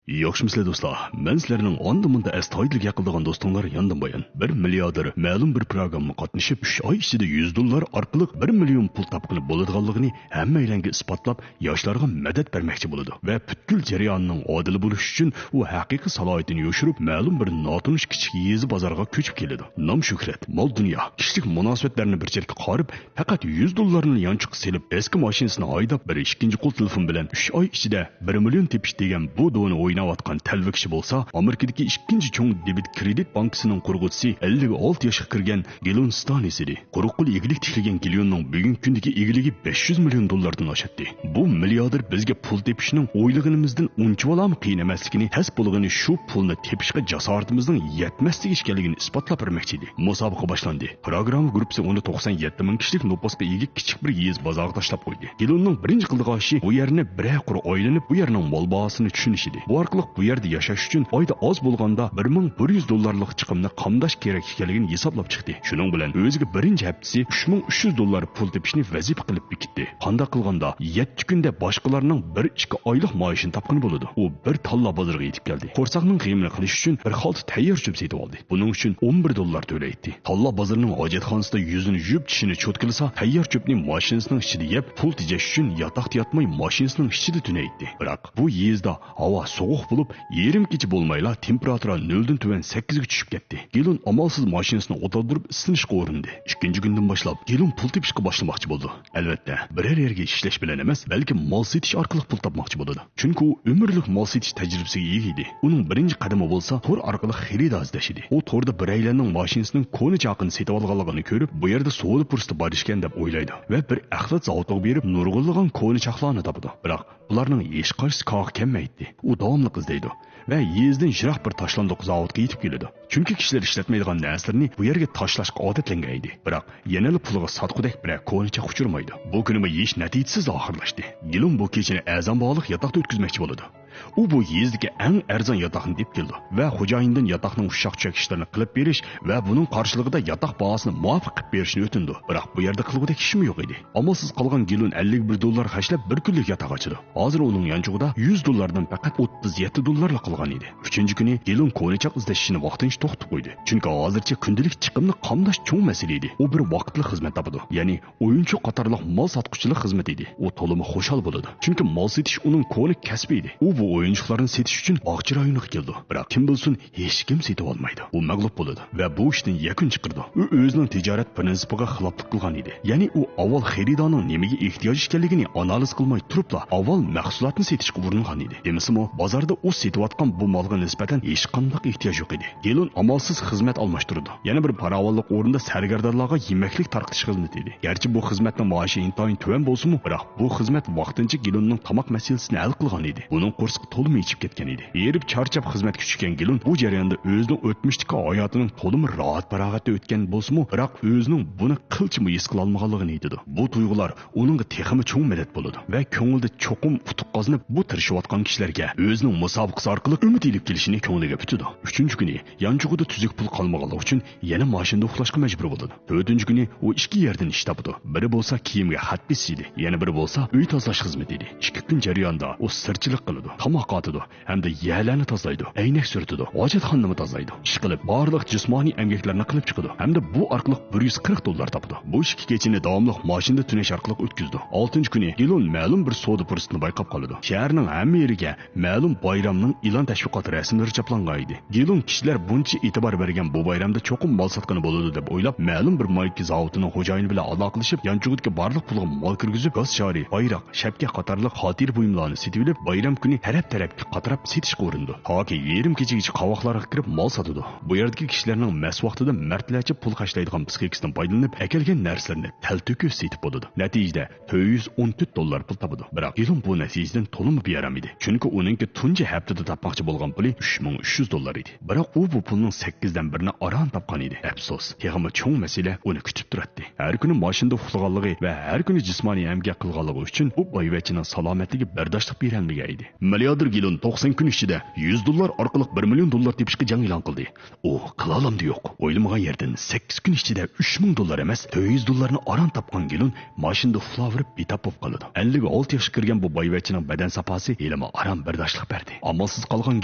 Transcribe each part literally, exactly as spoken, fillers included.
ياخشىمۇسىلەر دوستلار؟ مەن سىلەرنىڭ ئاندا-مۇندا ئەستايىدىلگە قىلىدىغان دوستۇڭلار ياندىن بايان. بىر مىلياردېر مەلۇم بىر پروگراممىغا قاتنىشىپ، ئۈچ ئاي ئىچىدە يۈز دوللار ئارقىلىق بىر مىليون پۇل تاپقىلى بولىدىغانلىقىنى ھەممەيلەنگە ئىسپاتلاپ، ياشلارغا مەدەت بەرمەكچى بولىدۇ ۋە پۈتكۈل جەرياننىڭ ئادىل بولۇشى ئۈچۈن ئۇ ھەقىقىي سالاھىيىتىنى يوشۇرۇپ، مەلۇم بىر ناتونۇش كىچىك يېزا بازارغا كۆچۈپ كېلىدۇ. نام-شۆھرەت، مال-دۇنيا، كىشىلىك مۇناسىۋەتلەرنى بىر چەتكە قارىپ، پەقەت يۈز دوللارنى يانچۇققا سېلىپ، ئەسكى ماشىنىسىنى ھايداپ، بىر ئىككىنچى قول تېلېفون بىلەن ئۈچ ئاي ئىچىدە بىر مىليون تېپىش دېگەن بۇ دونى ئويناۋاتقان تەلۋە كىشى بولسا، ئامېرىكىدىكى ئىككىنچى چوڭ دېبىت كىرېدىت بانكىسىنىڭ قۇرغۇچىسى، ئەللىك ئالتە ياشقا كىرگەن گىلون ستانىس ئىدى. قۇرۇق قول ئىگىلىك تىكلىگەن گىلوننىڭ بۈگۈنكى كۈندىكى ئىگىلىكى بەش يۈز مىليون دوللاردىن ئاشاتتى. بۇ مىلياردېر بىزگە پۇل تېپىشنىڭ ئويلىغىنىمىزدىن ئۇنچىۋالامۇ قىيىن ئەمەسلىكىنى، تەس بولغىنى شۇ پۇلنى تېپىشقا جاسارىتىمىزنىڭ يەتمەسلىكى ئىكەنلىكىنى ئىسپاتلاپ بەرمەكچى ئىدى. مۇسابىقە باشلاندى. پروگرامما گۇرۇپپىسى ئۇنى توقسان يەتتە مىڭ كىشىلىك نوپۇسقا ئىگە كىچىك بىر يېزا بازارغا تاشلاپ قويدى. گىلوننىڭ بىرىنچى قىلىدىغان ئىشى بۇ يەرنى بىرەر قۇر ئايلىنىپ، بۇ يەرنىڭ مال باھاسىنى چۈشىنىش ئىدى. بۇ ئارقىلىق بۇ يەردە ياشاش ئۈچۈن ئايدا ئاز بولغاندا بىر مىڭ بىر يۈز دوللارلىق چىقىمنى قامداش كېرەك ئىكەنلىكىنى ھېسابلاپ چىقتى. شۇنىڭ بىلەن ئۆزىگە بىرىنچى ھەپتىسى ئۈچ مىڭ ئۈچ يۈز دوللار پۇل تېپىشنى ۋەزىپە قىلىپ بېكىتتى. قانداق قىلغاندا يەتتە كۈندە باشقىلارنىڭ بىر ئىككى ئايلىق مائاشىنى تاپقىلى بولىدۇ؟ ئۇ بىر تاللا بازىرىغا يېتىپ كەلدى. قورساقنىڭ غېمىنى قىلىش ئۈچۈن بىر خالتا تەييار چۆپ سېتىۋالدى. بۇنىڭ ئۈچۈن ئون بىر دوللار تۆلەيتتى. تاللا بازىرىنىڭ ھاجەتخانىسىدا يۈزىنى يۇيۇپ، چىشىنى چوتكىلىسا، تەييار چۆپنى ماشىنىسىنىڭ ئىچىدە يەپ، پۇل تېجەش ئۈچۈن ياتاقتا ياتماي ماشىنىسىنىڭ ئىچىدە تۈنەيتتى. بىراق بۇ يېزىدا ھاۋا سوغۇق بولۇپ، يېرىم كېچە بولمايلا تېمپېراتۇرا نۆلدىن تۆۋەن سەككىزگە چۈشۈپ كەتتى. گىلون ئامالسىز ماشىنىسىنى ئولتۇردۇرۇپ ئىسسىنىشقا ئۇرۇندى. ئىككىنچى كۈندىن باشلاپ گىلون پۇل تېپىشقا باشلىماقچى بولدى. ئەلۋەتتە، بىرەر يەرگە ئىشلەش بىلەن ئەمەس، بەلكى مال سېتىش ئارقىلىق پۇل تاپماقچى بولىدۇ. چۈنكى ئۇ ئۆمۈرلۈك مال سېتىش تەجرىبىسىگە ئىگە ئىدى. ئۇنىڭ بىرىنچى قەدىمى بولسا تور ئارقىلىق خېرىدار ئىزدەش ئىدى. ئۇ توردا بىرەيلەننىڭ ماشىنىسىنىڭ كونا چاقىنى سېتىۋالغانلىقىنى كۆرۈپ، بۇ يەردە سودا پۇرسىتى بار ئىكەن دەپ ئويلايدۇ ۋە بىر ئەخلەت زاۋۇتىغا بېرىپ نۇرغۇنلىغان كونا چاقلارنى تاپىدۇ. بىراق بۇلارنىڭ ھېچقايسىسى كارغا كەلمەيتتى. ئۇ داۋاملىق ئىزدەيدۇ ۋە يېزىدىن يىراق بىر تاشلاندۇق زاۋۇتقا يېتىپ كېلىدۇ. چۈنكى كىشىلەر ئىشلەتمەيدىغان نەرسىلىرىنى بۇ يەرگە تاشلاشقا ئادەتلەنگەن ئىدى. بىراق يەنىلا پۇلىغا ساتقۇدەك بىرەر كونا چاق ئۇچرىمايدۇ. بۇ كۈنىمۇ ھېچ نەتىجىسىز ئاخىرلاشتى. گىلون بۇ كېچىنى ئەرزان باھالىق ياتاقتا ئۆتكۈزمەكچى بولىدۇ. ئۇ بۇ يېزىدىكى ئەڭ ئەرزان ياتاقنى تېپىپ كېلىدۇ ۋە خوجايىندىن ياتاقنىڭ ئۇششاق-چۈششەك ئىشلىرىنى قىلىپ بېرىش ۋە بۇنىڭ قارشىلىقىدا ياتاق باھاسىنى مۇۋاپىق قىلىپ بېرىشنى ئۆتۈنىدۇ. بىراق بۇ يەردە قىلغۇدەك ئىشمۇ يوق ئىدى. ئامالسىز قالغان گىلون ئەللىك بىر دوللار خەجلەپ بىر كۈنلۈك ياتاق ئاچىدۇ. ھازىر ئۇنىڭ يانچۇقىدا يۈز دوللاردىن پەقەت ئوتتۇز يەتتە دوللارلا قالغان ئىدى. ئۈچىنچى كۈنى گىلون كونا چاق ئىزدەش ئىشىنى ۋاقتىنچە توختىتىپ قويدى. چۈنكى ھازىرچە كۈندىلىك چىقىمنى قامداش چوڭ مەسىلە ئىدى. ئۇ بىر ۋاقىتلىق خىزمەت تاپىدۇ. يەنى ئويۇنچۇق قاتارلىق مال ساتقۇچىلىق خىزمىتى ئىدى. ئۇ تولىمۇ خۇشال بولىدۇ. چۈنكى مال سېتىش ئۇنىڭ كونا كەسپى ئىدى. ئۇ بۇ ئويۇنچۇقلارنى سېتىش ئۈچۈن باغچە رايونىغا كېلىدۇ. بىراق كىم بىلسۇن، ھېچكىم سېتىۋالمايدۇ. ئۇ مەغلۇپ بولىدۇ ۋە بۇ ئىشتىن يەكۈن چىقىرىدۇ. ئۇ ئۆزىنىڭ تىجارەت پىرىنسىپىغا خىلاپلىق قىلغان ئىدى. يەنى ئۇ ئاۋۋال خېرىدارنىڭ نېمىگە ئېھتىياجى ئىكەنلىكىنى ئانالىز قىلماي تۇرۇپلا ئاۋۋال مەھسۇلاتنى سېتىشقا ئۇرۇنغان ئىدى. دېمىسىمۇ، بازاردا ئۇ سېتىۋاتقان بۇ مالغا نىسبەتەن ھېچقانداق ئېھتىياج يوق ئىدى. گىلون ئامالسىز خىزمەت ئالماشتۇرىدۇ. يەنە بىر پاراۋانلىق ئورنىدا سەرگەردانلارغا يېمەكلىك تارقىتىش خىزمىتى ئىدى. گەرچە بۇ خىزمەتنىڭ مائاشى ئىنتايىن تۆۋەن بولسىمۇ، بىراق بۇ خىزمەت ۋاقتىنچە گىلوننىڭ تاماق مەسىلىسىنى ھەل قىلغان ئىدى. ئۇنىڭ قورسىقى تولىمۇ ئېچىپ كەتكەن ئىدى. ھېرىپ چارچاپ خىزمەتكە چۈشكەن گىلون بۇ جەرياندا ئۆزىنىڭ ئۆتمۈشتىكى ھاياتىنىڭ تولىمۇ راھەت-پاراغەتتە ئۆتكەن بولسىمۇ، بىراق ئۆزىنىڭ بۇنى قىلچىمۇ ھېس قىلالمىغانلىقىنى ئېيتىدۇ. بۇ تۇيغۇلار ئۇنىڭغا تېخىمۇ چوڭ مەدەت بولىدۇ ۋە كۆڭلىدە چوقۇم ئۇتۇق قازىنىپ، بۇ تىرىشىۋاتقان كىشىلەرگە ئۆزىنىڭ مۇسابىقىسى ئارقىلىق ئۈمىد ئېلىپ كېلىشىنى كۆڭلىگە پۈتىدۇ. ئۈچىنچى كۈنى يانچۇقىدا تۈزۈك پۇل قالمىغانلىقى ئۈچۈن يەنە ماشىنىدا ئۇخلاشقا مەجبۇر بولىدۇ. تۆتىنچى كۈنى ئۇ ئىككى يەردىن ئىش تاپىدۇ. بىرى بولسا كىيىمگە خەت بېسىش ئىدى، يەنە بىرى بولسا ئۆي تازىلاش خىزمىتى ئىدى. ئىككى كۈن جەريانىدا ئۇ سىرچىلىق قىلىدۇ، تاماق قاتىدۇ ھەمدە يەرلەرنى تازىلايدۇ، ئەينەك سۈرتىدۇ، ھاجەتخانىنىمۇ تازىلايدۇ. ئىشقىلىپ، بارلىق جىسمانىي ئەمگەكلەرنى قىلىپ چىقىدۇ ھەمدە بۇ ئارقىلىق بىر يۈز قىرىق دوللار تاپىدۇ. بۇ ئىككى كېچىنى داۋاملىق ماشىنىدا تۈنەش ئارقىلىق ئۆتكۈزىدۇ. ئالتىنچى كۈنى گىلون مەلۇم بىر سودا پۇرسىتىنى بايقاپ قالىدۇ. شەھەرنىڭ ھەممە يېرىگە مەلۇم بايرامنىڭ ئېلان تەشۋىقات رەسىملىرى چاپلانغان ئىدى. گىلون كىشىلەر بۇنچە ئېتىبار بەرگەن بۇ بايرامدا چوقۇم مال ساتقىلى بولىدۇ دەپ ئويلاپ، مەلۇم بىر مايكا زاۋۇتىنىڭ خوجايىنى بىلەن ئالاقىلىشىپ، يانچۇقىدىكى بارلىق پۇلىغا مال كىرگۈزۈپ، گاز شارى، بايراق، شەپكە قاتارلىق خاتىرە بۇيۇملارنى سېتىۋېلىپ، بايرام كۈنى تەرەپ-تەرەپكە قاتراپ سېتىشقا ئۇرۇنىدۇ. تاكى يېرىم كېچىگىچە قاۋاقلارغا كىرىپ مال ساتىدۇ. بۇ يەردىكى كىشىلەرنىڭ مەس ۋاقتىدا مەردلەرچە پۇل خەجلەيدىغان پىسخىكىسىدىن پايدىلىنىپ، ئەكەلگەن نەرسىلىرىنى تەلتۆكۈس سېتىپ بولىدۇ. نەتىجىدە، تۆت يۈز ئون تۆت دوللار پۇل تاپىدۇ. بىراق گىلون بۇ نەتىجىدىن تولىمۇ بىئارام ئىدى. چۈنكى ئۇنىڭكى تۇنجى ھەپتىدە تاپماقچى بولغان پۇلى ئۈچ مىڭ ئۈچ يۈز دوللار ئىدى. بىراق ئۇ بۇ پۇلنىڭ سەككىزدىن بىرىنى ئاران تاپقان ئىدى. ئەپسۇس، تېخىمۇ چوڭ مەسىلە ئۇنى كۈتۈپ تۇراتتى. ھەر كۈنى ماشىنىدا ئۇخلىغانلىقى ۋە ھەر كۈنى جىسمانىي ئەمگەك قىلغانلىقى ئۈچۈن بۇ بايۋەچچىنىڭ سالامەتلىكى بەرداشلىق بېرەلمىگەن ئىدى. مىلياردېر گېلون توقسان كۈن ئىچىدە يۈز دوللار ئارقىلىق بىر مىليون دوللار تېپىشقا جەڭ ئېلان قىلدى. ئۇ قىلالامدى يوق. ئويلىمىغان يەردىن سەككىز كۈن ئىچىدە ئۈچ مىڭ دوللار ئەمەس، تۆت يۈز دوللارنى ئاران تاپقان گېلون ماشىنىدا ئۇخلاۋېرىپ بىتاپ بولۇپ قالىدۇ. ئەللىك ئالتە ياشقا كىرگەن بۇ بايۋەچچىنىڭ بەدەن ساپاسى ھېلىمۇ ئاران بەرداشلىق بەردى. ئامالسىز قالغان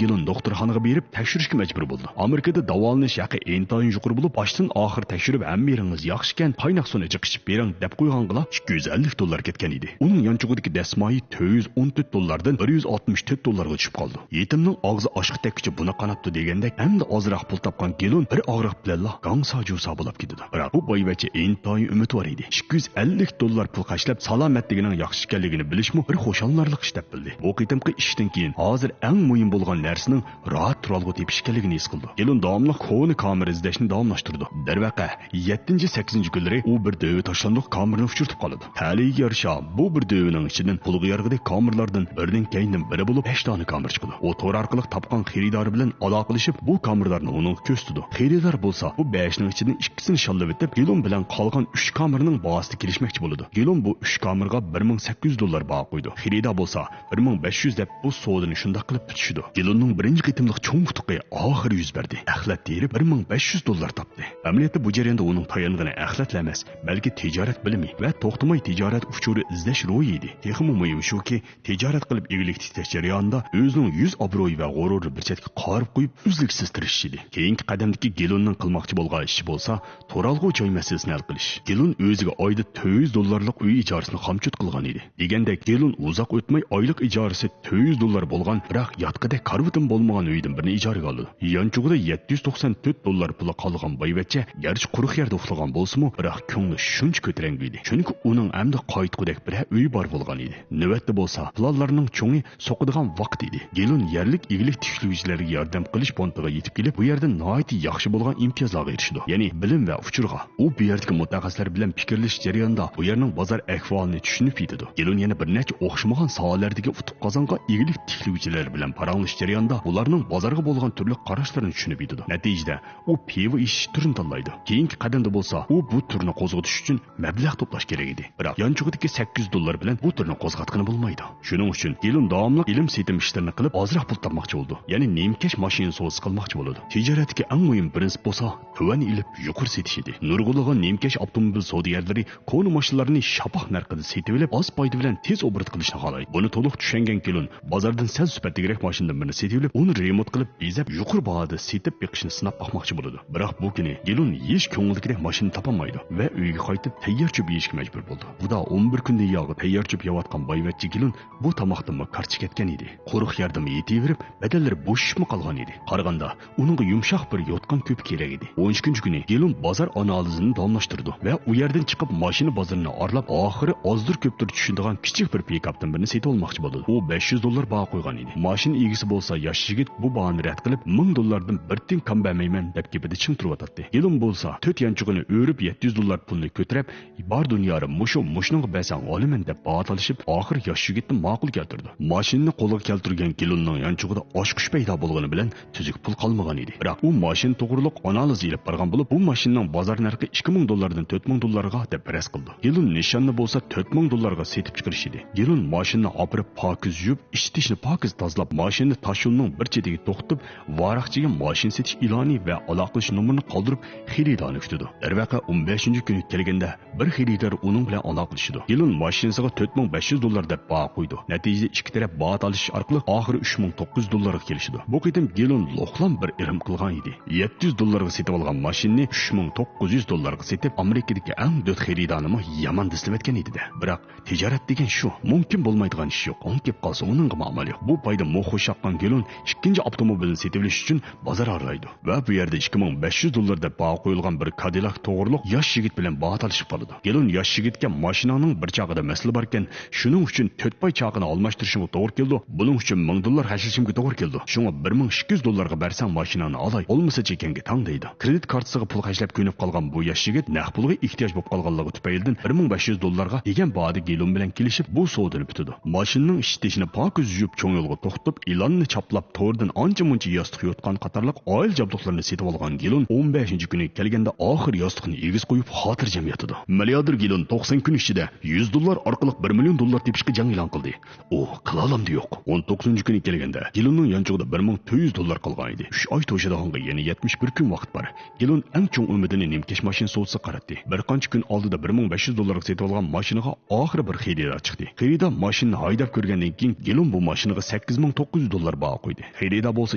گېلون دوختۇرخانىغا بېرىپ تەكشۈرۈشكە مەجبۇر بولىدۇ. ئامېرىكىدا داۋالىنىش ھەققى ئىنتايىن يۇقىرى بولۇپ، باشتىن ئاخىر تەكشۈرۈپ، ھەممە يېرىڭىز ياخشىكەن، قايناق سۇنى جىقىشىپ بېرىڭ دەپ قويغانغىلا ئىككى يۈز ئەللىك دوللار كەتكەن ئىدى. ئۇنىڭ يانچۇقىدىكى دەسمايە تۆت يۈز ئون تۆت دوللاردىن بىر يۈز ئاتمىش تۆت دوللارغا چۈشۈپ قالىدۇ. يېتىمنىڭ ئاغزى ئاشقا تەگكۈچە بۇنى قاناتتى دېگەندەك، ئەمدى ئازراق پۇل تاپقان گېلون بىر ئاغرىق بىلەنلا گاڭسا جۇسا بولاپ كېتىدۇ. بىراق بۇ بايۋەچچە ئىنتايىن ئۈمىدۋار ئىدى. ئىككى يۈز ئەللىك دوللار پۇل خەجلەپ، سالامەتلىكىنىڭ ياخشى ئىكەنلىكىنى بىلىشمۇ بىر خۇشاللىنارلىق ئىش دەپ بىلدى. بۇ قېتىمقى ئىشتىن كېيىن ھازىر ئەڭ مۇھىم بولغان نەرسىنىڭ راھەت تۇرالغۇ تېپىش ئىكەنلىكىنى ھېس قىلىدۇ. گېلون داۋاملىق كونا كامېرا ئىزدەشنى داۋاملاشتۇرىدۇ. دەرۋەقە، يەتتىنچى، سەككىزىنچى كۈنلىرى ئۇ بىر دۆۋە تاشلاندۇق كامېرنى ئۇچرىتىپ قالىدۇ. تەلىيىگە يارىشا، بۇ بىر دۆۋىنىڭ ئىچىدىن پۇلغا يارىغۇدەك كامېرلاردىن بىرىنىڭ كەينىدىن بىرى بولۇپ بەش دانە كامېر چىقىدۇ. ئۇ تور ئارقىلىق تاپقان خېرىدارى بىلەن ئالاقىلىشىپ، بۇ كامېرلارنى ئۇنىڭغا كۆرسىتىدۇ. خېرىدار بولسا بۇ بەشنىڭ ئىچىدىن ئىككىسىنى شاللىۋېتىپ، گېلون بىلەن قالغان ئۈچ كامېرنىڭ باھاسىدا كېلىشمەكچى بولىدۇ. گېلون بۇ ئۈچ كامېرغا بىر مىڭ سەككىز يۈز دوللار باھا قويىدۇ. خېرىدار بولسا بىر مىڭ بەش يۈز دەپ بۇ سودىنى شۇنداق قىلىپ پۈتۈشىدۇ. گېلوننىڭ بىرىنچى قېتىملىق چوڭ ئۇتۇقى ئاخىرى يۈز بەردى. ئەخلەت تېرىپ بىر مىڭ بەش يۈز دوللار تاپتى. ئەمەلىيەتتە بۇ جەرياندا ئۇنىڭ تايانغىنى ئەخلەتلا ئەمەس، بەلكى تىجارەت بىلىمى ۋە توختىماي تىجارەت ئۇچۇرى ئىزدەش روھى ئىدى. تېخىمۇ مۇھىمى شۇكى، تىجارەت قىلىپ ئىگىلىك تىكلەش جەريانىدا ئۆزىنىڭ يۈز ئابرۇيى ۋە غۇرۇرىنى بىر چەتكە قايرىپ قويۇپ، ئۈزلۈكسىز تىرىشىش ئىدى. كېيىنكى قەدەمدىكى گېلوننىڭ قىلماقچى بولغان ئىشى بولسا، تورالغۇ جاي مەسىلىسىنى ھەل قىلىش. گېلون ئۆزىگە ئايدا تۆت يۈز دوللارلىق ئۆي ئىجارىسىنى خامچوت قىلغان ئىدى. دېگەندەك، گېلون ئۇزاق ئۆتمەي ئايلىق ئىجارىسى تۆت يۈز دوللار بولغان، بىراق ياتقۇدەك كارىۋىتىمۇ بولمىغان ئۆيدىن بىرنى ئىجارىگە ئالىدۇ. يانچۇقىدا يەتتە يۈز توقسان تۆت دوللار پۇلى قالغان بايۋەچچە، گەرچە قۇرۇق يەردە ئۇخلىغان بولسىمۇ، بىراق كۆڭلى شۇنچە كۆتۈرەڭگۈ ئىدى. چۈنكى ئۇنىڭ ئەمدى قايتقۇدەك بىرەر ئۆيى بار بولغان ئىدى. نۆۋەتتە بولسا، پىلانلارنىڭ چوڭى سوقىدىغان ۋاقىت ئىدى. گېلون يەرلىك ئىگىلىك تىكلىگۈچىلەرگە ياردەم قىلىش پونكىتىغا يېتىپ كېلىپ، بۇ يەردە ناھايىتى ياخشى بولغان ئىمتىيازلارغا ئېرىشىدۇ. يەنى بىلىم ۋە ئۇچۇرغا. ئۇ بۇ يەردىكى مۇتەخەسسىسلەر بىلەن پىكىرلىشىش جەريانىدا بۇ يەرنىڭ بازار ئەھۋالىنى چۈشىنىپ يېتىدۇ. گېلون يەنە بىر نەچچە ئوخشىمىغان ساھەلەردىكى ئۇتۇق قازانغان ئىگىلىك تىكلىگۈچىلەر بىلەن پاراڭلىشىش جەريانىدا ئۇلارنىڭ بازارغا بولغان تۈرلۈك قاراشلىرىنى چۈشىنىپ يېتىدۇ. نەتىجىدە ئۇ پىۋا ئېشىش تۈرىنى تاللايدۇ. كېيىنكى قەدەمدە بولسا ئۇ بۇ تۈرنى قوزغىتىش ئۈچۈن مەبلەغ توپلاش كېرەك ئىدى. بىراق يانچۇقىدىكى سەككىز يۈز دوللار بىلەن بۇ تۈرنى قوزغاتقىلى بولمايدۇ. شۇنىڭ ئۈچۈن گېلون داۋاملىق ئېلىم-سېتىم ئىشلىرىنى قىلىپ، ئازراق پۇل تاپماقچى بولىدۇ. يەنى نېمىكەش ماشىنا سودىسى قىلماقچى بولىدۇ. تىجارەتتىكى ئەڭ مۇھىم پىرىنسىپ بولسا، تۆۋەن ئېلىپ، يۇقىرى سېتىش ئىدى. نۇرغۇنلىغان نېمىكەش ئاپتوموبىل سودىگەرلىرى كونا ماشىنىلارنى شاپاق نەرخىدە سېتىۋېلىپ، ئاز پايدا بىلەن تېز ئوبوروت قىلىشنى خالايدۇ. بۇنى تولۇق چۈشەنگەن گېلون بازاردىن سەل سۈپەتلىكرەك ماشىنىدىن بىرنى سېتىۋېلىپ، ئۇنى رېمونت قىلىپ، بېزەپ، يۇقىرى باھادا سېتىپ بېقىشنى سىناپ باقماقچى بولىدۇ. بىراق بۇ كۈنى گېلون ھېچ كۆڭلىدىكىدەك ماشىنا تاپالمايدۇ ۋە ئۆيگە قايتىپ تەييار چۆپ يېيىشكە مەجبۇر بولىدۇ. خۇدا ئون بىر كۈندىن ياغى تەييار چۆپ يەۋاتقان بايۋەچچە گېلون بۇ تاماقتىنمۇ كارچە كەتكەن ئىدى. قۇرۇق يەردىمۇ يېتىۋېرىپ، بەدەنلىرى بوشىشىپمۇ قالغان ئىدى. قارىغاندا، ئۇنىڭغا يۇمشاق بىر يوتقان كۆپۈك كېرەك ئىدى. ئون ئىككىنچى كۈنى گېلون بازار ئانالىزىنى داۋاملاشتۇرىدۇ ۋە ئۇ يەردىن چىقىپ، ماشىنا بازىرىنى ئارىلاپ، ئاخىرى ئازدۇر كۆپتۇر چۈشىنىدىغان كىچىك بىر پىكاپتىن بىرنى سېتىۋالماقچى بولىدۇ. ئۇ بەش يۈز دوللار باھا قويغان ئىدى. ماشىنا ئىگىسى بولسا ياش يىگىت بۇ باھانى رەت قىلىپ، مىڭ دوللاردىن بىر تىيىن كام بەرمەيمەن دەپ گېپىدە چىڭ تۇرۇۋاتاتتى. گېلون بولسا تۆت يانچۇقىنى ئۆرۈپ، يەتتە يۈز دوللار پۇلنى كۆتۈرۈپ، بار دۇنيارى مۇشۇ، مۇشۇنىڭغا بەرسەڭ ئالىمەن دەپ باھا تالىشىپ، ئاخىرى ياش يىگىتنى ماقۇل كەلتۈرىدۇ. ماشىنىنى قولىغا كەلتۈرگەن گېلوننىڭ يانچۇقىدا ئاچقۇچ پەيدا بولغىنى بىلەن تۈزۈك پۇل قالمىغان ئىدى. بىراق ئۇ ماشىنا توغرۇلۇق ئانالىز ئېلىپ بارغان بولۇپ، بۇ ماشىنىنىڭ بازار نەرخى ئىككى مىڭ دوللاردىن تۆت مىڭ دوللارغا دەپ پەرەز قىلىدۇ. گېلون نىشاننى بولسا تۆت مىڭ دوللارغا سېتىپ چىقىرىش ئىدى. گېلون ماشىنىنى ئاپىرىپ پاكىز يۇيۇپ، ئىچ-تېشىنى پاكىز تازىلاپ، ماشىنىنى تاشيولنىڭ بىر چېتىگە توختىتىپ، ۋاراقچىگە ماشىنا سېتىش ئېلانى ۋە ئالاقىلىشىش نومۇرىنى قالدۇرۇپ، خېرىدارنى كۈتىدۇ. دەرۋەقە، ئون بەشىنچى كۈنى كەلگەندە، بىر خېرىدار ئۇنىڭ بىلەن ئالاقىلىشىدۇ. گېلون ماشىنىسىغا تۆت مىڭ بەش يۈز دوللار دەپ باھا قويىدۇ. نەتىجىدە ئىككى تەرەپ باھا تالىشىش ئارقىلىق ئاخىرى ئۈچ مىڭ توققۇز يۈز دوللارغا كېلىشىدۇ. بۇ قېتىم گېلون لوقلام بىر ئىرىم قىلغان ئىدى. يەتتە يۈز دوللارغا سېتىۋالغان ماشىنىنى ئۈچ مىڭ توققۇز يۈز دوللارغا سېتىپ، ئامېرىكىدىكى ئەڭ دۆت خېرىدارنىمۇ يامان دېسىلىۋەتكەن ئىدى-دە. بىراق تىجارەت دېگەن شۇ، مۇمكىن بولمايدىغان ئىش يوق. ئوڭ كېلىپ قالسا، ئۇنىڭغىمۇ ئامال يوق. بۇ پايدا موخۇشاققان گېلون ئىككىنچى ئاپتوموبىلنى سېتىۋېلىش ئۈچۈن بازار ئارىلايدۇ ۋە بۇ يەردە ئىككى مىڭ بەش يۈز دوللار دەپ باھا قويۇلغان بىر كادىلاك توغرۇلۇق ياش يىگىت بىلەن باھا تالىشىپ قالىدۇ. گېلون ياش يىگىتكە ماشىناڭنىڭ بىر چاغىدا مەسىلە باركەن، شۇنىڭ ئۈچۈن تۆت پاي چاقىنى ئالماشتۇرۇشۇڭغا توغرا كېلىدۇ. بۇنىڭ ئۈچۈن مىڭ دوللار خەجلىشىمگە توغرا كېلىدۇ. شۇڭا بىر مىڭ ئىككى يۈز دوللارغا بەرسەڭ ماشىناڭنى ئالاي، بولمىسا چېكەڭگە تاڭ دەيدۇ. كرېدىت كارتىسىغا پۇل خەجلەپ كۆنۈپ قالغان بۇ ياش يىگىت نەق پۇلغا ئېھتىياج بولۇپ قالغانلىقى تۈپەيلىدىن بىر مىڭ بەش يۈز دوللارغا دېگەن باھادا گېلون بىلەن كېلىشىپ، بۇ سودىنى پۈتىدۇ. ماشىنىنىڭ ئىچ-تېشىنى پاكىز يۇيۇپ، چوڭ يولغا توختىتىپ، ئېلاننى چاپلاپ، توردىن ئانچە-مۇنچە ياستۇق-يوتقان قاتارلىق ئائىلە جابدۇقلىرىنى سېتىۋالغان گېلون ئون بەشىنچى كۈنى كەلگەندە ئاخىر ياستۇقنى ئېگىز قويۇپ، خاتىرجەم ياتىدۇ. مىلياردېر گېلون توقسان كۈن ئىچىدە يۈز دوللار ئارقىلىق بىر مىليون دوللار تېپىشقا جەڭ ئېلان قىلدى. ئۇ قىلالامدۇ يوق؟ ئون توققۇزىنچى كۈنى كەلگەندە، گېلوننىڭ يانچۇقىدا بىر مىڭ تۆت يۈز دوللار قالغان ئىدى. ئۈچ ئاي توشىدىغانغا يەنە يەتمىش بىر كۈن ۋاقىت بار. گېلون ئەڭ چوڭ ئۈمىدىنى نىمكەش ماشىنا سودىسىغا قاراتتى. بىر قانچە كۈن ئالدىدا بىر مىڭ بەش يۈز دوللارغا سېتىۋالغان ماشىنىغا ئاخىرى بىر خېرىدار چىقتى. خېرىدار ماشىنىنى ھەيدەپ كۆرگەندىن كېيىن، گېلون بۇ ماشىنىغا سەككىز مىڭ توققۇز يۈز دوللار باھا قويدى. خېرىدار بولسا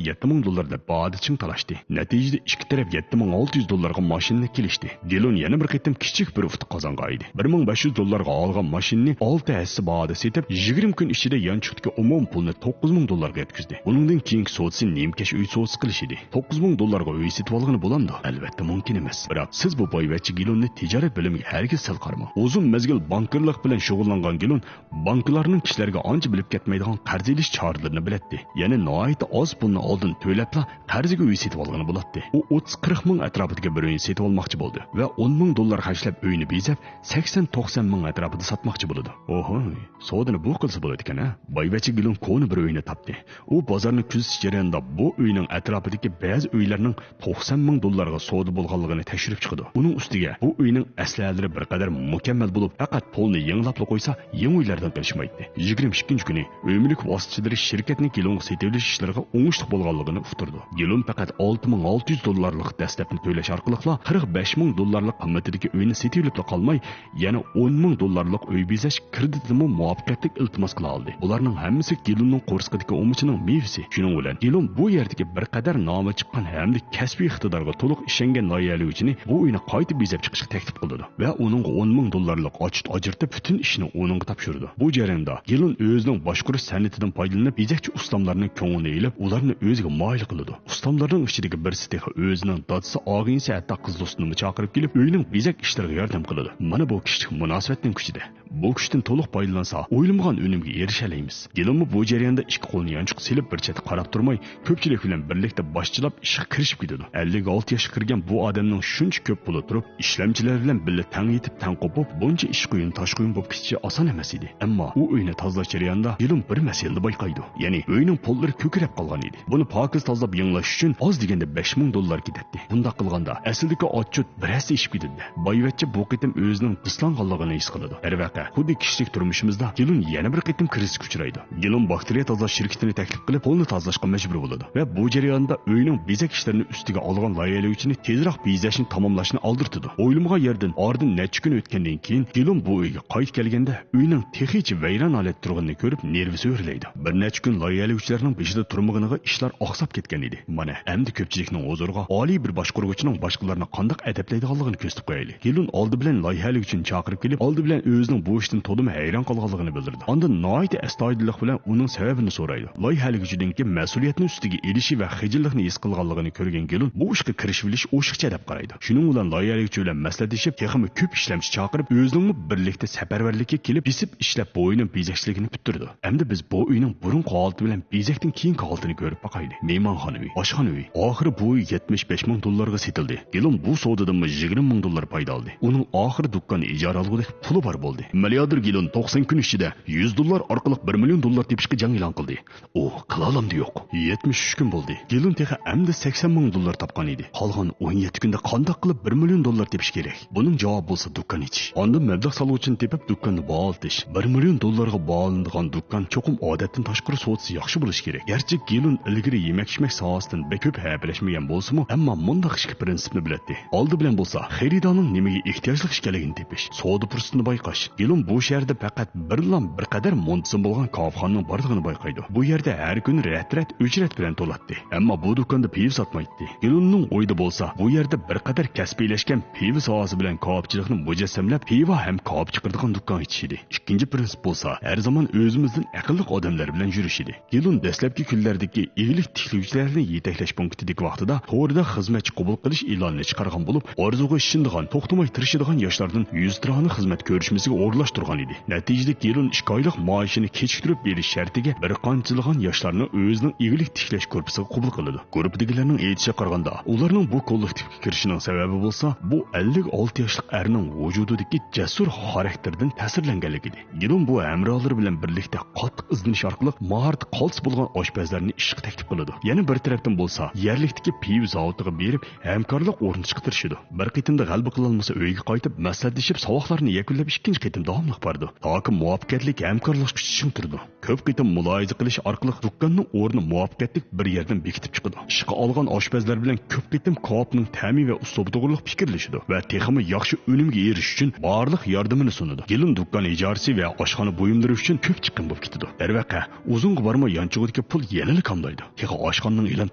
يەتتە مىڭ دوللار دەپ باھادا چىڭ تالاشتى. نەتىجىدە ئىككى تەرەپ يەتتە مىڭ ئالتە يۈز دوللارغا ماشىنىنى كېلىشتى. گېلون يەنە بىر قېتىم كىچىك بىر ئۇتۇق قازانغان ئىدى. بىر مىڭ بەش يۈز دوللارغا ئالغان ماشىنىنى ئالتە ھەسسە باھادا سېتىپ، يىگىرمە كۈن ئىچىدە يانچۇقتىكى ئومۇمىي پۇلنى توققۇز مىڭ دوللارغا يەتكۈزدى. ئۇنىڭدىن كېيىنكى سودىسى نىمكەش ئۆي سودىسى قىلىش ئىدى. توققۇز مىڭ دوللارغا ئۆي سېتىۋالغىلى بولامدۇ؟ ئەلۋەتتە مۇمكىن ئەمەس. بىراق سىز بۇ بايۋەچچە گېلوننى تىجارەت بىلىمىگە ھەرگىز سەل قارىماڭ. ئۇزۇن مەزگىل بانكىرلىق بىلەن شۇغۇللانغان گېلون بانكىلارنىڭ كىشىلەرگە ئانچە بىلىپ كەتمەيدىغان قەرز ئېلىش چارىلىرىنى بىلەتتى. يەنى ناھايىتى ئاز پۇلنى ئالدىن تۆلەپلا قەرزگە ئۆي سېتىۋالغىلى بولاتتى. ئۇ ئوتتۇز قىرىق مىڭ ئەتراپىدىكى بىر ئۆينى سېتىۋالماقچى بولدى ۋە ئون مىڭ دوللار خەجلەپ ئۆينى بېزەپ، سەكسەن توقسان مىڭ ئەتراپىدا ساتماقچى بولىدۇ. ئوھوي، سودىنى بۇ قىلسا بولىدىكەن ھە. بايۋەچچە گېلون كونا بىر ئۆينى تاپتى. ئۇ بازارنى كۆزىتىش جەريانىدا بۇ ئۆينىڭ ئەتراپىدىكى بەزى ئۆيلەرنىڭ توقسان مىڭ دوللارغا سودا بولغانلىقىنى تەكشۈرۈپ چىقىدۇ. ئۇنىڭ ئۈستىگە بۇ ئۆينىڭ ئەسلىھەلىرى بىر قەدەر مۇكەممەل بولۇپ، پەقەت پولنى يېڭىلاپلا قويسا، يېڭى ئۆيلەردىن قېلىشمايتتى. يىگىرمە ئىككىنچى كۈنى ئۆي مۈلۈك ۋاسىتىچىلىرى شىركەتنى گېلونغا سېتىۋېلىش ئىشلىرىغا ئوڭۇشلۇق بولغانلىقىنى ئۇقتۇردى. گېلون پەقەت ئالتە مىڭ ئالتە يۈز دوللارلىق دەسلەپنى تۆلەش ئارقىلىقلا قىرىق بەش مىڭ دوللارلىق قىممىتىدىكى ئۆينى سېتىۋېلىپلا قالماي، يەنە ئون مىڭ دوللارلىق ئۆي بېزەش كىرېدىتىنىمۇ مۇۋەپپەقىيەتلىك ئىلتىماس قىلالىدى. بۇلارنىڭ ھەممىسى گېلوننىڭ قورسىقىدىكى ئومىچىنىڭ مېۋىسى. شۇنىڭ بىلەن گېلون بۇ يەردىكى بىر قەدەر نامى چىققان ھەمدە كەسپىي ئىقتىدارغا تولۇق ئىشەنگەن لايىھەلىگۈچىنى بۇ ئۆينى قايتا بېزەپ چىقىشقا تەكلىپ قىلىدۇ ۋە ئۇنىڭغا ئون مىڭ دوللارلىق ئاتچوت ئاجرىتىپ، پۈتۈن ئىشنى ئۇنىڭغا تاپشۇرىدۇ. بۇ جەرياندا گېلون ئۆزىنىڭ باشقۇرۇش سەنئىتىدىن پايدىلىنىپ، بېزەكچى ئۇستاملارنىڭ كۆڭلىنى ئېلىپ، ئۇلارنى ئۆزىگە مايىل قىلىدۇ. ئۇستاملارنىڭ ئىچىدىكى بىرسى تېخى ئۆزىنىڭ دادىسى، ئاغىنىسى، ھەتتا قىز دوستىنىمۇ چاقىرىپ كېلىپ، ئۆينىڭ بېزەك ئىشلىرىغا ياردەم قىلىدۇ. مانا بۇ كىشىلىك مۇناسىۋەتنىڭ كۈچىدە. بۇ كۈچتىن تولۇق پايدىلانسا، ئويلىمىغان ئۈنۈمگە ئېرىشەلەيمىز. گېلونمۇ بۇ جەرياندا ئىككى قولىنى يانچۇققا سېلىپ، بىر چەتكە قاراپ تۇرماي، كۆپچىلىك بىلەن بىرلىكتە باشچىلاپ ئىشقا كىرىشىپ كېتىدۇ. ئەللىك ئالتە ياشقا كىرگەن بۇ ئادەمنىڭ شۇنچە كۆپ پۇلى تۇرۇپ، ئىشلەمچىلەر بىلەن بىللە تەڭ يېتىپ، تەڭ قوپۇپ، بۇنچە ئىش قۇيۇن، تاش قۇيۇن بولۇپ كېتىشى ئاسان ئەمەس ئىدى. ئەمما ئۇ ئۆينى تازىلاش جەريانىدا گېلون بىر مەسىلىنى بايقايدۇ. يەنى ئۆينىڭ پوللىرى كۆكىرەپ قالغان ئىدى. بۇنى پاكىز تازىلاپ يېڭىلاش ئۈچۈن ئاز دېگەندە بەش مىڭ دوللار كېتەتتى. بۇنداق قىلغاندا، ئەسلىدىكى ئاتچوت بىر ھەسسە ئېشىپ كېتىدۇ. بايۋەچچە بۇ قېتىم ئۆزىنىڭ دىسلانغانلىقىنى ھېس قىلىدۇ. دەرۋەقە، خۇددى كىشىلىك تۇرمۇشىمىزدا گېلون يەنە بىر قېتىم كىرىزىسكە ئۇچرايدۇ. گېلون باكتېرىيە تازىلاش شىركىتىنى تەكلىپ قىلىپ، پولنى تازىلاشقا مەجبۇر بولىدۇ ۋە بۇ جەرياندا ئۆينىڭ بېزەك ئىشلىرىنى ئۈستىگە ئالغان لايىھەلىگۈچىنى تېزراق بېزەشنى تاماملاشنى ئالدىرىتىدۇ. ئويلىمىغان يەردىن ئارىدىن نەچچە كۈن ئۆتكەندىن كېيىن، گېلون بۇ ئۆيگە قايتىپ كەلگەندە، ئۆينىڭ تېخىچە ۋەيران ھالەتتە تۇرغىنىنى كۆرۈپ، نېرۋىسى ئۆرلەيدۇ. بىر نەچچە كۈن لايىھەلىگۈچىلەرنىڭ بېشىدا تۇرمىغىنىغا ئىشلار ئاقساپ كەتكەن ئىدى. مانا، ئەمدى كۆپچىلىكنىڭ ھۇزۇرىغا ئالىي بىر باشقۇرغۇچىنىڭ باشقىلارنى قانداق ئەدەپلەيدىغانلىقىنى كۆرسىتىپ قويايلى. گېلون ئالدى بىلەن لايىھەلىگۈچىنى چاقىرىپ كېلىپ، ئالدى بىلەن ئۆزىنىڭ بۇ ئىشتىن تولىمۇ ھەيران قالغانلىقىنى بىلدۈردى. ئاندىن ناھايىتى ئەستايىدىللىق بىلەن ئۇنىڭ سەۋەبىنى سورايدۇ. لايىھەلىگۈچىدىنكى مەسئۇلىيەتنى ئۈستىگە ئېلىشى ۋە خىجىللىقنى ھېس قىلغانلىقىنى كۆرگەن گېلون بۇ ئىشقا كىرىشىۋېلىش ئوشۇقچە دەپ قارايدۇ. شۇنىڭ بىلەن لايىھەلىگۈچى بىلەن مەسلىھەتلىشىپ، تېخىمۇ كۆپ ئىشلەمچى چاقىرىپ، ئۆزىنىڭمۇ بىرلىكتە سەپەرۋەرلىككە كېلىپ، بېسىپ ئىشلەپ، بۇ ئۆينىڭ بېزەكچىلىكىنى پۈتتۈرىدۇ. ئەمدى بىز بۇ ئۆينىڭ بۇرۇنقى ھالىتى بىلەن بېزەكتىن كېيىنكى ھالىتىنى كۆرۈپ باقايلى. مېھمانخانا ئۆي، ئاشخانا ئۆي. ئاخىرى بۇ ئۆي يەتمىش بەش مىڭ دوللارغا سېتىلدى. گېلون بۇ سودىدىنمۇ يىگىرمە مىڭ دوللار پايدا ئالدى. ئۇنىڭ ئاخىرى دۇكان ئىجارە ئالغۇدەك پۇلى بار بولدى. مىلياردېر گېلون توقسان كۈن ئىچىدە يۈز دوللار ئارقىلىق بىر مىليون دوللار تېپىشقا جەڭ ئېلان قىلدى. ئۇ قىلالامدۇ يوق؟ يەتمىش ئۈچ كۈن بولدى. گېلون تېخى ئەمدى سەكسەن مىڭ دوللار تاپقان ئىدى. قالغان ئون يەتتە كۈندە قانداق قىلىپ بىر مىليون دوللار تېپىش كېرەك؟ بۇنىڭ جاۋابى بولسا دۇكان ئېچىش. ئاندىن مەبلەغ سالغۇچىنى تېپىپ، دۇكاننى باھالىتىش. بىر مىليون دوللارغا باھالىنىدىغان دۇكان چوقۇم ئادەتتىن تاشقىرى سودىسى ياخشى بولۇشى كېرەك. گەرچە گېلون ئىلگىرى يېمەك-ئىچمەك ساھەسىدىن بەك كۆپ ھەپىلەشمىگەن بولسىمۇ، ئەمما مۇنداق ئىككى پىرىنسىپنى بىلەتتى. ئالدى بىلەن بولسا، خېرىدارنىڭ نېمىگە ئېھتىياجلىق ئىكەنلىكىنى تېپىش، سودا پۇرسىتىنى بايقاش. گېلون بۇ شەھەردە پەقەت بىرلا بىر قەدەر مۇنتىزىم بولغان كاۋاپخانىنىڭ بارلىقىنى بايقايدۇ. بۇ يەردە ھەر كۈنى رەت-رەت ئۆچرەت بىلەن تولاتتى. ئەمما بۇ دۇكاندا پىۋا ساتمايتتى. گېلوننىڭ ئويىدا بولسا، بۇ يەردە بىر قەدەر كەسپىيلەشكەن پىۋا ساھەسى بىلەن كاۋاپچىلىقنى مۇجەسسەملەپ، پىۋا ھەم كاۋاپ چىقىرىدىغان دۇكان ئېچىش ئىدى. ئىككىنچى پىرىنسىپ بولسا، ھەر زامان ئۆزىمىزدىن ئەقىللىق ئادەملەر بىلەن يۈرۈش ئىدى. گېلون دەسلەپكى كۈنلەردىكى ئىگىلىك تىكلىگۈچىلەرنى يېتەكلەش پونكىتىدىكى ۋاقتىدا توردا خىزمەتچى قوبۇل قىلىش ئېلانىنى چىقارغان بولۇپ، ئارزۇغا ئىشىنىدىغان، توختىماي تىرىشىدىغان ياشلاردىن يۈزتۇرانا خىزمەت كۆرۈشمىسىگە ئورۇنلاشتۇرغان ئىدى. نەتىجىدە گېلون ئىككى ئايلىق مائاشىنى كېچىكتۈرۈپ بېرىش شەرتىگە بىر قانچىلىغان ياشلارنى ئۆزىنىڭ ئىگىلىك تىكلەش گۇرۇپپىسىغا قوبۇل قىلىدۇ. گۇرۇپپىدىكىلەرنىڭ ئېيتىشىغا قارىغاندا، ئۇلارنىڭ بۇ كوللېكتىپقا كىرىشىنىڭ سەۋەبى بولسا، بۇ ئەللىك ئالتە ياشلىق ئەرنىڭ ۋۇجۇدىدىكى جەسۇر خاراكتېرىدىن تەسىرلەنگەنلىكى ئىدى. گېلون بۇ ھەمراھلىرى بىلەن بىرلىكتە قاتتىق ئىزدىنىش ئارقىلىق ماھارىتى قالتىس بولغان ئاشپەزلەرنى ئىشقا تەكلىپ قىلىدۇ. يەنە بىر تەرەپتىن بولسا يەرلىكتىكى پىۋا زاۋۇتىغا بېرىپ ھەمكارلىق ئورنىتىشقا تىرىشىدۇ. بىر قېتىمدا غەلىبە قىلالمىسا ئۆيىگە قايتىپ مەسلىھەتلىشىپ ساۋاقلارنى يەكۈنلەپ ئىككىنچى قېتىم داۋاملىق بارىدۇ. تاكى مۇۋەپپەقىيەتلىك ھەمكارلاشقۇچ چىڭ تۇرىدۇ. كۆپ قېتىم مۇلاھىزە قىلىش ئارقىلىق دۇكاننىڭ ئورنىنى مۇۋەپپەقىيەتلىك بىر يەردىن بېكىتىپ چىقىدۇ. ئىشقا ئالغان ئاشپەزلەر بىلەن كۆپ قېتىم كاۋاپنىڭ تەمى ۋە ئۇسلۇبى توغرۇلۇق پىكىرلىشىدۇ ۋە تېخىمۇ ياخشى ئۈنۈمگە ئېرىشىش ئۈچۈن بارلىق ياردىمىنى سۇنىدۇ. گېلۇن دۇكان ئىجارىسى ۋە ئاشخانا بۇيۇملىرى ئۈچۈن كۆپ چىقىم بولۇپ كېتىدۇ. دەرۋەقە، ئۇزۇنغا بارماي يانچۇقىدىكى پۇل يەنىلا كاملايدۇ. تېخى ئاشخانىنىڭ ئېلان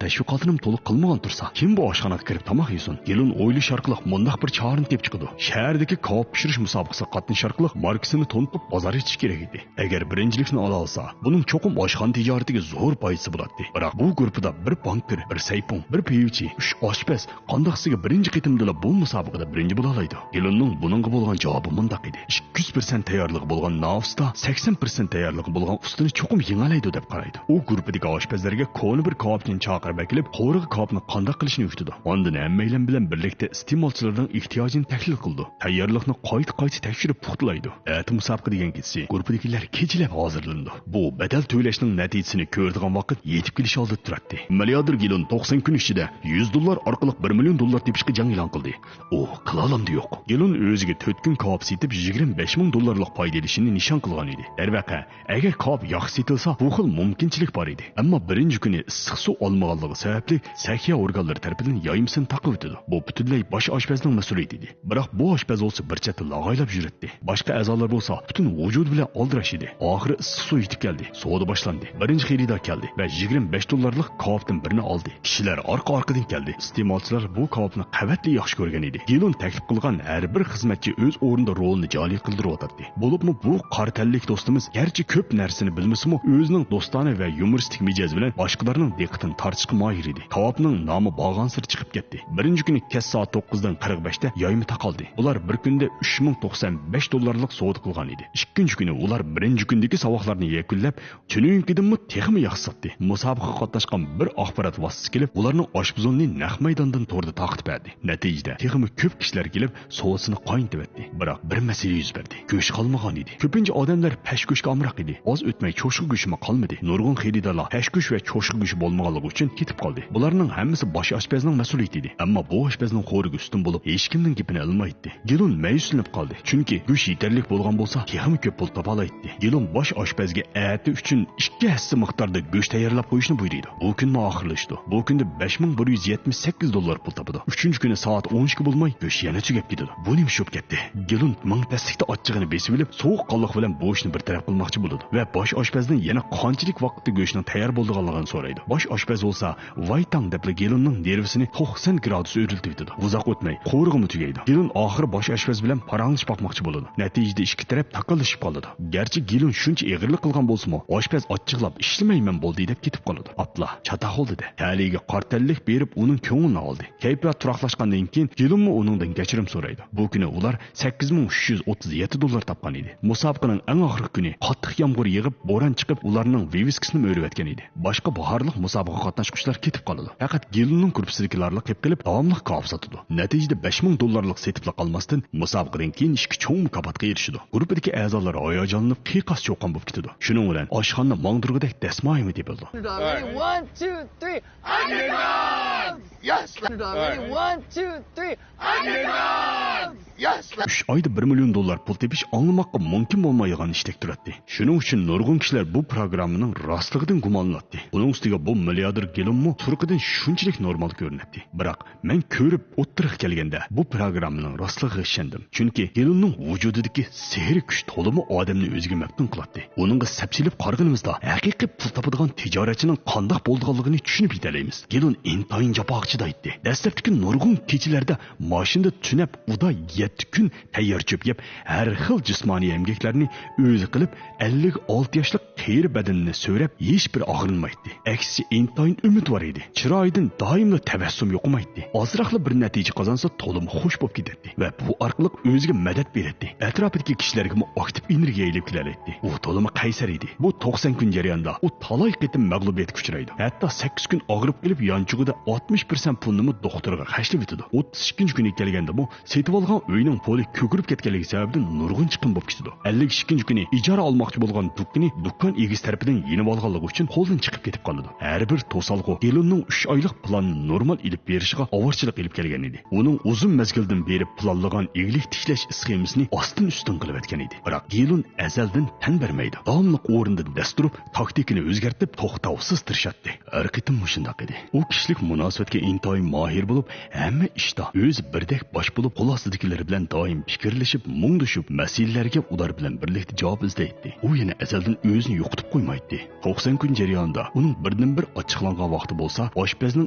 تەشۋىقاتىنىمۇ تولۇق قىلمىغان تۇرسا، كىم بۇ ئاشخانىغا كىرىپ تاماق يېسۇن؟ گېلۇن ئويلىشىش ئارقىلىق مۇنداق بىر چارىنى تېپىپ چىقىدۇ. شەھەردىكى كاۋاپ پىشۇرۇش مۇسابىقىسىگە قاتنىشىش ئارقىلىق ماركىسىنى تونۇتۇپ بازار ئېچىش كېرەك ئىدى. ئەگەر بىرىنچىلىكنى ئالالىسا، بۇنىڭ چوقۇم ئاشخانا تىجارىتىگە زور پايدىسى بولاتتى. بىراق بۇ گۇرۇپپىدا بىر بانكىر، بىر سەيپۇڭ، بىر پىۋىچى، ئۈچ ئاشپەز، قانداقسىگە بىرىنچى قېتىمدىلا بۇ مۇسابىقىدە بىرىنچى بولالايدۇ؟ گېلوننىڭ بۇنىڭغا بولغان جاۋابى مۇنداق ئىدى: ئىككى يۈز پىرسەنت تەييارلىقى بولغان ناۋۇستا سەكسەن پىرسەنت تەييارلىقى بولغان ئۇستىنى چوقۇم يېڭەلەيدۇ دەپ قارايدۇ. ئۇ گۇرۇپپىدىكى ئاشپەزلەرگە كونا بىر كاۋاپچىنى چاقىرىپ ئەكېلىپ، قورۇغا كاۋاپنى قانداق قىلىشنى ئۆگىتىدۇ. ئاندىن ھەممەيلەن بىلەن بىرلىكتە ئىستېمالچىلارنىڭ ئېھتىياجىنى تەھلىل قىلىدۇ. تەييارلىقنى قايتا-قايتا تەكشۈرۈپ پۇختىلايدۇ. ئەتە مۇسابىقە دېگەن كېچىسى گۇرۇپپىدىكىلەر كېچىلەپ ھازىرلىنىدۇ. بۇ بەدەل تۆلەشنىڭ نەتىجىسىنى كۆرىدىغان ۋاقىت يېتىپ كېلىش ئالدىدا تۇراتتى. مىلياردېر گېلون توقسەن كۈن ئىچىدە يۈز دوللار ئارقىلىق بىر مىليون دوللار تېپىشقا جەڭ ئېلان قىلدى. ئۇ قىلالامدۇ يوق. گېلون ئۆزىگە تۆت كۈن كاۋاپ سېتىپ يىگىرمە بەش مىڭ دوللارلىق پايدا ئېلىشىنى نىشان قىلغان ئىدى. دەرۋەقە، ئەگەر كاۋاپ ياخشى سېتىلسا، بۇ خىل مۇمكىنچىلىك بار ئىدى. ئەمما بىرىنچى كۈنى ئىسسىق سۇ ئالمىغانلىقى سەۋەبلىك سەھىيە ئورگانلىرى تەرىپىدىن يايمىسىنى تاقىۋېتىدۇ. بۇ پۈتۈنلەي باش ئاشپەزنىڭ مەسئۇلىيىتى ئىدى. بىراق بۇ ئاشپەز بولسا بىر چەتتە لاغايلاپ يۈرەتتى. باشقا ئەزالار بولسا پۈتۈن ۋۇجۇدى بىلەن ئالدىراش ئىدى. ئاخىرى ئىسسىق سۇ يېتىپ كەلدى. سودا باشلاندى. بىرىنچى خېرىدار كەلدى ۋە يىگىرمە بەش دوللارلىق كاۋاپتىن بىرنى ئالدى. كىشىلەر ئارقا-ئارقىدىن كەلدى. ئىستېمالچىلار بۇ كاۋاپنى قەۋەتلىك ياخشى كۆرگەن ئىدى. گېلون تەكلىپ قىلغان ھەر بىر خىزمەتچى ئۆز ئورنىدا رولىنى جارى قىلدۇرۇۋاتاتتى. بولۇپمۇ بۇ قارا تەنلىك دوستىمىز گەرچە كۆپ نەرسىنى بىلمىسىمۇ، ئۆزىنىڭ دوستانە ۋە يۇمۇرىستىك مىجەزى بىلەن باشقىلارنىڭ دىققىتىنى تارتىشقا ماھىر ئىدى. كاۋاپنىڭ نامى بارغانسېرى چىقىپ كەتتى. بىرىنچى كۈنى كەچ سائەت توققۇزدىن قىرىق بەشتە يايما تاقالدى. ئۇلار بىر كۈندە ئۈچ مىڭ توقسان بەش دوللارلىق سودا قىلغان ئىدى. ئىككىنچى كۈنى ئۇلار بىرىنچى كۈندىكى ساۋاقلارنى يەكۈنلەپ، تۈنۈگۈنكىدىنمۇ تېخىمۇ ياخشى ساتتى. مۇسابىقىگە قاتناشقان بىر ئاخبارات ۋاسىتىسى كېلىپ، ئۇلارنىڭ ئاشپۇزۇلىنى نەق مەيداندىن توردا تارقىتىپ بەردى. نەتىجىدە، تېخىمۇ كۆپ كىشىلەر كېلىپ، سودىسىنى قاينىتىۋەتتى. بىراق بىر مەسىلە يۈز بەردى. گۆش قالمىغان ئىدى. كۆپىنچە ئادەملەر پەشكۆشكە ئامراق ئىدى. ئاز ئۆتمەي چوشقا گۆشىمۇ قالمىدى. نۇرغۇن خېرىدارلار پەشكۆش ۋە چوشقا گۆشى بولمىغانلىقى ئۈچۈن كېتىپ قالدى. بۇلارنىڭ ھەممىسى باش ئاشپەزنىڭ مەسئۇلىيىتى ئىدى. ئەمما بۇ ئاشپەزنىڭ خورىكى ئۈستۈن بولۇپ، ھېچكىمنىڭ گېپىنى ئالمايتتى. گېلون مەيۈسلىنىپ قالدى. چۈنكى گۆش يېتەرلىك بولغان بولسا، تېخىمۇ كۆپ پۇل تاپالايتتى. گېلون باش ئاشپەزگە ئەتە ئۈچۈن ئىككى ھەسسە مىقداردا گۆش تەييارلاپ قويۇشنى بۇيرۇيدۇ. بۇ كۈنمۇ ئاخىرلىشىدۇ. بۇ كۈندە بەش مىڭ بىر يۈز يەتمىش سەككىز دوللار پۇل تاپىدۇ. ئۈچىنچى كۈنى سائەت ئون ئىككى بولماي، گۆش يەنە تۈگەپ كېتىدۇ. بۇ نېمە ئىش بولۇپ كەتتى؟ گېلون مىڭ پەسلىكتە ئاچچىقىنى بېسىۋېلىپ، سوغۇق قانلىق بىلەن بۇ ئىشنى بىر تەرەپ قىلماقچى بولىدۇ ۋە باش ئاشپەزدىن يەنە قانچىلىك ۋاقىتتا گۆشنىڭ تەييار بولىدىغانلىقىنى سورايدۇ. باش ئاشپەز بولسا، ۋايتاڭ دەپلا گېلوننىڭ نېرۋىسىنى توقسان گرادۇس ئۆرلىتىۋېتىدۇ. ئۇزاق ئۆتمەي، قورۇقىمۇ تۈگەيدۇ. گېلون ئاخىرى باش ئاشپەز بىلەن پاراڭلىشىپ باقماقچى بولىدۇ. نەتىجىدە ئىككى تەرەپ تاكاللىشىپ قالىدۇ. گەرچە گېلون شۇنچە ئېغىرلىق قىلغان بولسىمۇ، ئاشپەز ئاچچىقلاپ، ئىشلىمەيمەن بولدى دەپ كېتىپ قالىدۇ. ئاپلا، چاتاق بولدى دە. تەلىيىگە قارا تەنلىك بېرىپ، ئۇنىڭ كۆڭلىنى ئالدى. كەيپىيات تۇراقلاشقاندىن كېيىن، گېلونمۇ ئۇنىڭدىن كەچۈرۈم سورايدۇ. بۇ كۈنى ئۇلار سەككىز مىڭ ئۈچ يۈز ئوتتۇز يەتتە دوللار تاپقان ئىدى. مۇسابىقىنىڭ ئەڭ ئاخىرقى كۈنى قاتتىق يامغۇر يېغىپ، بوران چىقىپ، ئۇلارنىڭ ۋىۋىسكىسىنىمۇ ئۆرۈۋەتكەن ئىدى. باشقا باھارلىق مۇسابىقىگە قاتناشقۇچىلار كېتىپ قالىدۇ. پەقەت گېلوننىڭ گۇرۇپپىسىدىكىلەرلا قېلىپ قېلىپ، داۋاملىق كاۋاپ ساتىدۇ. نەتىجىدە بەش مىڭ دوللارلىق سېتىپلا قالماستىن، مۇسابىقىدىن كېيىن ئىككى چوڭ مۇكاپاتقا ئېرىشىدۇ. گۇرۇپپىدىكى ئەزالار ھاياجانلىنىپ، قىيقاس-چۇقان بولۇپ كېتىدۇ. شۇنىڭ بىلەن ئاشخانىنى ماڭدۇرغۇدەك دەسمايىمۇ تېپىلىدۇ. Ready, one, two, three. Underdogs! Yes! Ready, one, two, three. Underdogs! Yes! ئۈچ ئايدا بىر مىليون دوللار پۇل تېپىش ئاڭلىماققا مۇمكىن بولمايدىغان ئىشتەك تۇراتتى. شۇنىڭ ئۈچۈن نۇرغۇن كىشىلەر بۇ پروگراممىنىڭ راستلىقىدىن گۇمانلىناتتى. ئۇنىڭ ئۈستىگە بۇ مىلياردېر گېلونمۇ تۇرقىدىن شۇنچىلىك نورمال كۆرۈنەتتى. بىراق مەن كۆرۈپ ئوتتۇرىغا كەلگەندە، بۇ پروگراممىنىڭ راستلىقىغا ئىشەندىم. چۈنكى گېلوننىڭ ۋۇجۇدىدىكى سېھرىي كۈچ تولىمۇ ئادەمنى ئۆزىگە مەپتۇن قىلاتتى. ئۇنىڭغا سەپسېلىپ قارىغىنىمىزدا، ھەقىقىي پۇل تاپىدىغان تىجارەتچىنىڭ قانداق بولىدىغانلىقىنى چۈشىنىپ يېتەلەيمىز. گېلون ئىنتايىن جاپاغا چىدايتتى. دەسلەپتىكى نۇرغۇن كېچىلەردە ماشىنىدا تۈنەپ، ئۇدا يەتتە كۈن تەييار چۆپ يەپ، ھەر خىل جىسمانىي ئەمگەكلەرنى ئۆزى قىلىپ، ئەللىك ئالتە ياشلىق قېرى بەدىنىنى سۆرەپ، ھېچبىرى ئاغرىنمايتتى. ئەكسىچە، ئىنتايىن ئۈمىدۋار ئىدى. چىرايىدىن دائىملا تەبەسسۇم يوقىمايتتى. ئازراقلا بىر نەتىجە قازانسا، تولىمۇ خۇش بولۇپ كېتەتتى ۋە بۇ ئارقىلىق ئۆزىگە مەدەت بېرەتتى. ئەتراپىدىكى كىشىلەرگىمۇ ئاكتىپ ئېنېرگىيە ئېلىپ كېلەلەيتتى. ئۇ تولىمۇ قەيسەر ئىدى. بۇ توقسان كۈن جەريانىدا ئۇ تالاي قېتىم مەغلۇبىيەتكە ئۇچرايدۇ. ھەتتا سەككىز كۈن ئاغرىپ قېلىپ، يانچۇقىدا ئاتمىش پىرسەنت پۇلنىمۇ دوختۇرغا خەجلىۋېتىدۇ. ئوتتۇز ئىككىنچى كۈنىگە كەلگەندىمۇ سېتىۋالغان ئۆينىڭ پولى كۆكىرىپ كەتكەنلىكى سەۋەبىدىن نۇرغۇن چىقىم بولۇپ كېتىدۇ. ئەللىك ئىككىنچى كۈنى ئىجارە ئالماقچى بولغان دۇكىنى دۇكان ئېگىسى تەرىپىدىن يېنىۋالغانلىقى ئۈچۈن قولدىن چىقىپ كېتىپ قالىدۇ. ھەر بىر توسالغۇ گېلوننىڭ ئۈچ ئايلىق پىلاننى نورمال ئېلىپ بېرىشىغا ئاۋارىچىلىق ئېلىپ كەلگەن ئىدى. ئۇنىڭ ئۇزۇن مەزگىلدىن بېرى پىلانلىغان ئىگىلىك تىكلەش ئىسخېمىسىنى ئاستىن ئۈستۈن قىلىۋەتكەن ئىدى. بىراق گېلون ئەزەلدىن تەن بەرمەيدۇ. داۋاملىق ئورنىدىن دەس تۇرۇپ، تاكتىكىنى ئۆزگەرتىپ، توختاۋسىز تىرىشاتتى. ھەر قېتىم مۇشۇنداق ئىدى. ئۇ كىشىلىك مۇناسىۋەتكە ئىنتايىن ماھىر بولۇپ، ھەممە ئىشتا ئۆزى بىردەك باش بولۇپ، قول ئاستىدىكىلەر بىلەن دائىم پىكىرلىشىپ، مۇڭدىشىپ، مەسىلىلەرگە ئۇلار بىلەن بىرلىكتە جاۋاب ئىزدەيتتى. ئۇ يەنە ئەزەلدىن ئۆزىنى يوقىتىپ قويمايتتى. توقسان كۈن جەريانىدا ئۇنىڭ بىردىنبىر ئاچچىقلانغان ۋاقتى بولسا، ئاشپەزنىڭ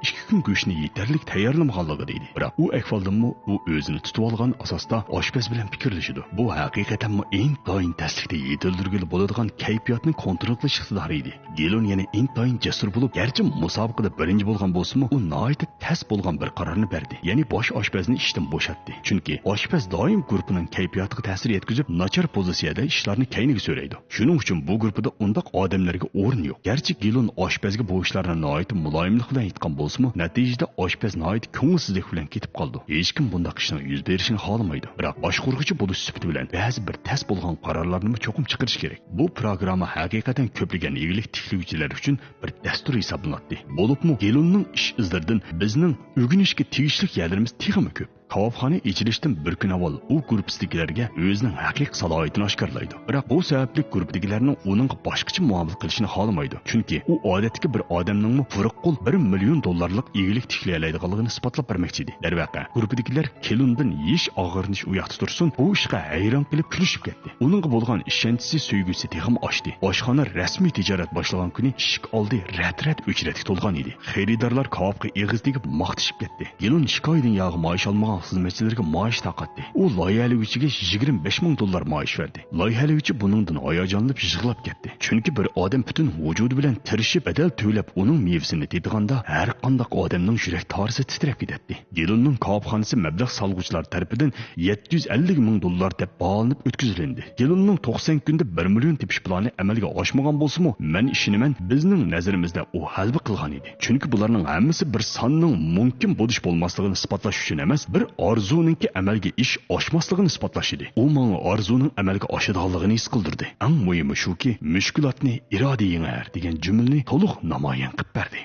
ئىككى كۈن گۆشىنى يېتەرلىك تەييارلىمىغانلىقىدا ئىدى. بىراق ئۇ ئەھۋالدىنمۇ ئۇ ئۆزىنى تۇتۇۋالغان ئاساستا ئاشپەز بىلەن پىكىرلىشىدۇ. بۇ ھەقىقەتەنمۇ ئىنتايىن تەسلىكتە يېتىلدۈرگىلى بولىدىغان كەيپىياتنى كونترول قىلىش ئىقتىدارى ئىدى. گېلون يەنە ئىنتايىن جەسۇر بولۇپ، گەرچە مۇسابىقىدە بىرىنچى بولغان بولسىمۇ، ئۇ ناھايىتى تەس بولغان بىر قارارنى بەردى. يەنى باش ئاشپەزنى ئىشتىن بوشاتتى. چۈنكى ئاشپەز دائىم گۇرۇپپىنىڭ كەيپىياتىغا تەسىر يەتكۈزۈپ، ناچار پوزىتسىيەدە ئىشلارنى كەينىگە سۆرەيدۇ. شۇنىڭ ئۈچۈن بۇ گۇرۇپپىدا ئۇنداق ئادەملەرگە ئورۇن يوق. گەرچە گېلون ئاشپەزگە بۇ ئىشلارنى ناھايىتى مۇلايىملىق بىلەن ئېيتقان بولسىمۇ، نەتىجىدە ئاشپەز ناھايىتى كۆڭۈلسىزلىك بىلەن كېتىپ قالىدۇ. ھېچكىم بۇنداق ئىشنىڭ يۈز بېرىشىنى خالىمايدۇ. بىراق باشقۇرغۇچى بولۇش سۈپىتى بىلەن بەزى بىر تەس بولغان قارارلارنىمۇ چوقۇم چىقىرىش كېرەك. بۇ پروگرامما ھەقىقەتەن كۆپلىگەن ئىگىلىك تىكلىگۈچىلەر ئۈچۈن بىر دەستۇر ھېسابلىناتتى. بولۇپمۇ گېلوننىڭ ئىش ئىزلىرىدىن بىزنىڭ ئۆگىنىشكە تېگىشلىك يەرلىرىمىز تېخىمۇ كۆپ. كاۋاپخانا ئېچىلىشتىن بىر كۈن ئاۋۋال ئۇ گۇرۇپپىسىدىكىلەرگە ئۆزىنىڭ ھەقىقىي سالاھىيىتىنى ئاشكارىلايدۇ. بىراق بۇ سەۋەبلىك گۇرۇپپىدىكىلەرنىڭ ئۇنىڭغا باشقىچە مۇئامىلە قىلىشىنى خالىمايدۇ. چۈنكى ئۇ ئادەتتىكى بىر ئادەمنىڭمۇ قۇرۇق قول بىر مىليون دوللارلىق ئىگىلىك تىكلىيەلەيدىغانلىقىنى ئىسپاتلاپ بەرمەكچى ئىدى. دەرۋەقە، گۇرۇپپىدىكىلەر گېلوندىن ھېچ ئاغرىنىش ئۇ ياقتا تۇرسۇن، بۇ ئىشقا ھەيران قېلىپ كۈلۈشۈپ كەتتى. ئۇنىڭغا بولغان ئىشەنچىسى، سۆيگۈسى تېخىمۇ ئاشتى. ئاشخانا رەسمىي تىجارەت باشلىغان كۈنى ئىشىك ئالدى رەت-رەت ئۆچرەتكە تولغان ئىدى. خېرىدارلار كاۋاپقا ئېغىز تېگىپ ماختىشىپ كەتتى. گېلون ئىككى ئايدىن ياغى مائاش ئالمىغان خىزمەتچىلىرىگە مائاش تارقاتتى. ئۇ لايىھەلىگۈچىگە يىگىرمە بەش مىڭ دوللار مائاش بەردى. لايىھەلىگۈچى بۇنىڭدىن ھاياجانلىنىپ يىغلاپ كەتتى. چۈنكى بىر ئادەم پۈتۈن ۋۇجۇدى بىلەن تىرىشىپ، بەدەل تۆلەپ، ئۇنىڭ مېۋىسىنى تېتىغاندا، ھەر قانداق ئادەمنىڭ يۈرەك تارىسى تىترەپ كېتەتتى. گېلوننىڭ كاۋاپخانىسى مەبلەغ سالغۇچىلار تەرىپىدىن يەتتە يۈز ئەللىك مىڭ دوللار دەپ باھالىنىپ ئۆتكۈزۈلۈندى. گېلوننىڭ توقسان كۈندە بىر مىليون تېپىش پىلانى ئەمەلگە ئاشمىغان بولسىمۇ، مەن ئىشىنىمەن، بىزنىڭ نەزىرىمىزدە ئۇ غەلىبە قىلغان ئىدى. چۈنكى بۇلارنىڭ ھەممىسى بىر ساننىڭ مۇمكىن بولۇش بولماسلىقىنى ئىسپاتلاش ئۈچۈن ئەمەس، بىر ئارزۇنىڭكى ئەمەلگە ئېشىپ ئاشماسلىقىنى ئىسپاتلاش ئىدى. ئۇ ماڭا ئارزۇنىڭ ئەمەلگە ئاشىدىغانلىقىنى ھېس قىلدۇردى. ئەڭ مۇھىمى شۇكى، مۈشكۈلاتنى ئىرادە يېڭەر دېگەن جۈملىنى تولۇق نامايان قىلىپ بەردى.